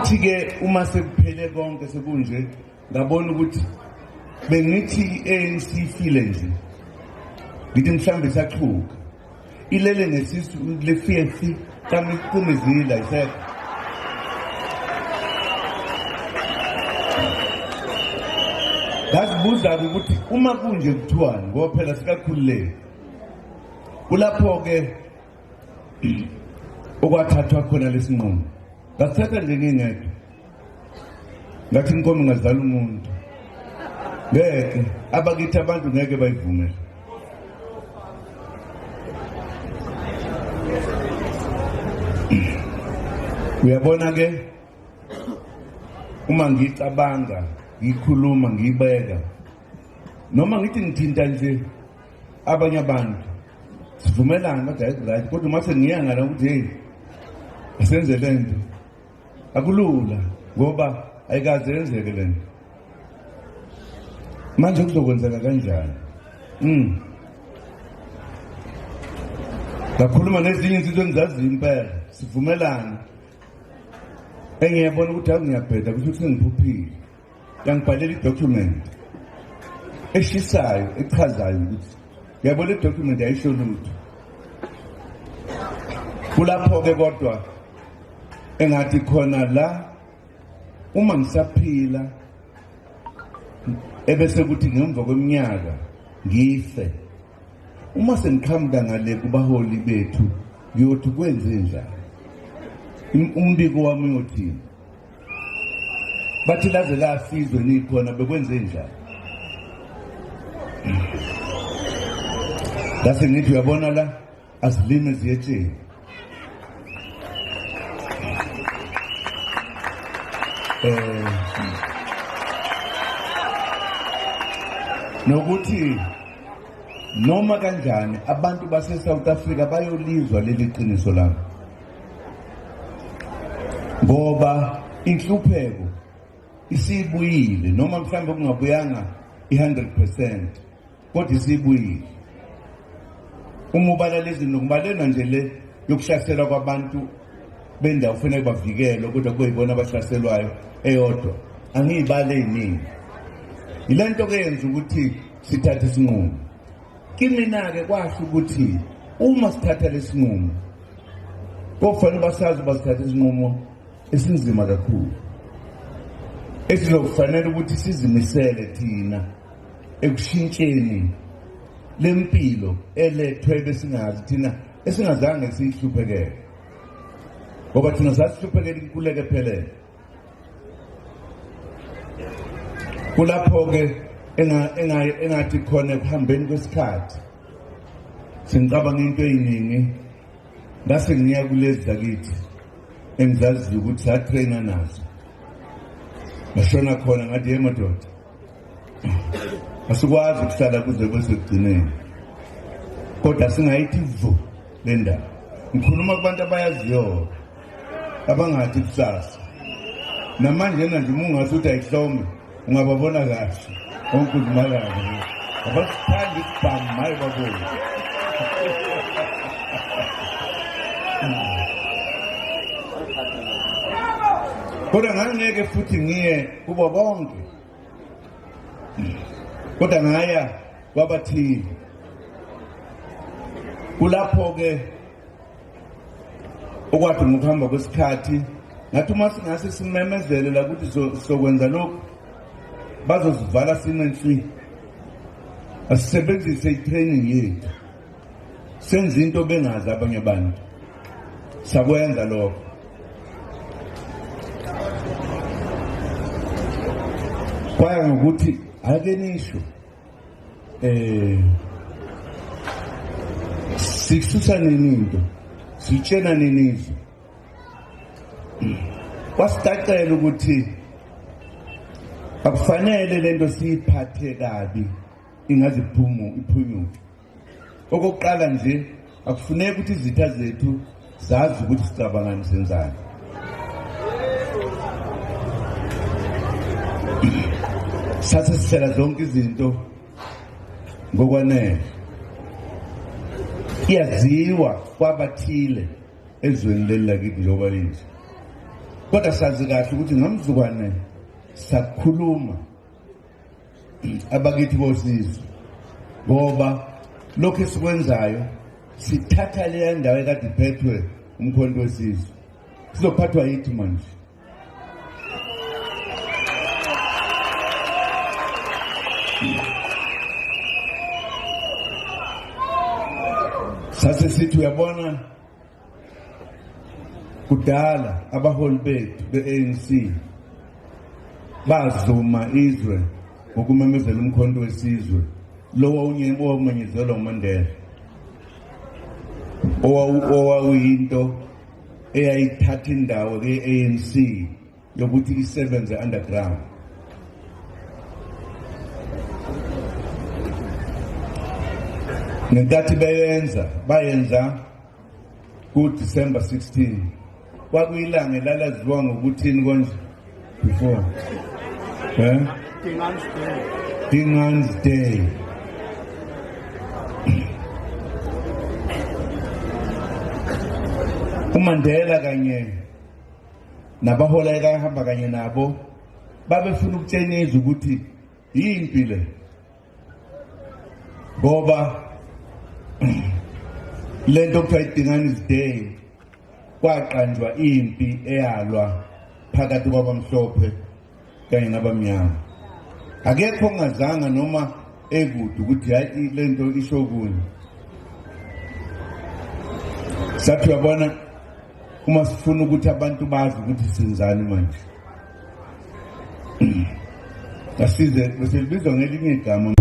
Kwathi-ke uma sekuphele konke sekunje, ngabona ukuthi bengithi i-ANC ifile nje, ngithi mhlawumbe isaxhuka ilele ngesisu lefie fi kamizila isekho. Ngazibuza-ke ukuthi uma kunje kuthiwani, ngoba phela sikakhululeki. Kulapho-ke okwathathwa khona lesinqumo. Ngasithatha nje ngingedwa, ngathi inkomo ingazala umuntu, ngeke abakithi abantu ngeke bayivumele. Uyabona ke, uma ngicabanga, ngikhuluma, ngiyibeka, noma ngithi ngithinta nje abanye abantu, sivumelane kodwa ayikho right. Kodwa uma sengiya ngala ukuthi hey, asenze le nto, akulula ngoba ayikaze yenzeke le nto. Manje kuzokwenzeka kanjani? Ngakhuluma nezinye insizwa engizaziyo impela, sivumelane. Engiyabona ukuthi hawu, ngiyabheda, kusho ukuthi sengiphuphile. Yangibhalela i-document eshisayo echazayo ukuthi ngiyabona i-document ayisho lutho. Kulapho-ke kodwa engathi khona la uma ngisaphila, ebese kuthi ngemva kweminyaka ngife, uma sengiqhamuka ngale kubaholi bethu ngiyothi kwenze njani, umbiko wami uyothini? Bathi laze lafizwe nikhona, bekwenze njani? Ngase ngithi uyabona la, azilime ziyetsheni. Nokuthi noma kanjani abantu base South Africa bayolizwa leli qiniso lami, ngoba inhlupheko isibuyile, noma mhlawumbe kungabuyanga i-100%, kodwa isibuyile. Uma ubala lezi nokubalelwa nje le yokuhlaselwa kwabantu bendawo kufanele bavikelwe, kodwa kube yibona abahlaselwayo eyodwa, angiyibale ey'ningi. Yile nto ke yenza ukuthi sithathe isinqumo. Kimina-ke kwasho ukuthi uma sithatha lesinqumo kokufanele basazi uba sithatha isinqumo esinzima kakhulu, esizokufanele ukuthi sizimisele thina ekushintsheni lempilo elethwe besingazi thina, esingazange siyihluphekele, ngoba thina sasihluphekela inkululeko ephelele. Kulapho-ke engathi khona ekuhambeni kwesikhathi sengicabanga into ey'ningi, ngase ngiya kulezi zakithi engizaziyo ukuthi satraina nazo, ngashona khona ngathi ye madoda, asikwazi ukuhlala kuze kwesekugcineni, kodwa singayithi vu le ndaba. Ngikhuluma kubantu abayaziyo, abangathi kusasa namanje nje uma ungase uthi ayihlome ungababona kahle onkuzimalanga, abasithandi isibhamu, maye babona. Kodwa ngangeke futhi ngiye kubo bonke, kodwa ngaya kwabathile. Kulapho-ke okwathi ngokuhamba kwesikhathi ngathi uma singase simemezele la ukuthi sokwenza lokhu, bazosivala sime nswi. Asisebenzise i-training yethu, senze into bengazi abanye abantu. Sakwenza lokho. Kwaya ngokuthi ake nisho sikususa nini into, sitshena nini izwe. Kwasicacela ukuthi akufanele lento siyiphathe kabi, ingaze iphumu iphunyuke. Okokuqala nje, akufuneki ukuthi izitha zethu zazi ukuthi sicabangani, senzani. Sase sihlela zonke izinto ngokwanele, iyaziwa kwabathile ezweni leli lakithi njengoba linje. Kodwa sazi kahle ukuthi ngomzukwane sakhuluma abakithi bosizo, ngoba lokhu esikwenzayo sithatha leya ndawo ekade iphethwe uMkhonto weSizwe, sizophathwa yithi manje. Sase sithi uyabona, kudala abaholi bethu be-ANC bazuma izwe ngokumemezela uMkhonto weSizwe lo owamenyezelwa uMandela, owawuyinto eyayithatha indawo ke-ANC yokuthi isebenze underground. Ngenkathi beyenza, bayenza ku-December 16, kwakuyilanga elalaziwa ngokuthini konje before? Dingan's Day. Dingan's Day. UMandela kanye nabahola ekahamba kanye nabo babefuna ukutshengisa ukuthi yimpi le, ngoba lento kuthiwa iDingan's Day kwaqanjwa impi eyalwa phakathi kwabamhlophe kanye nabamnyama. Akekho ongazanga noma ekude ukuthi hayi, lento isho kunye. Sathi uyabona, uma sifuna ukuthi abantu bazi ukuthi senzani manje, asize bese libizwa ngelinye igama.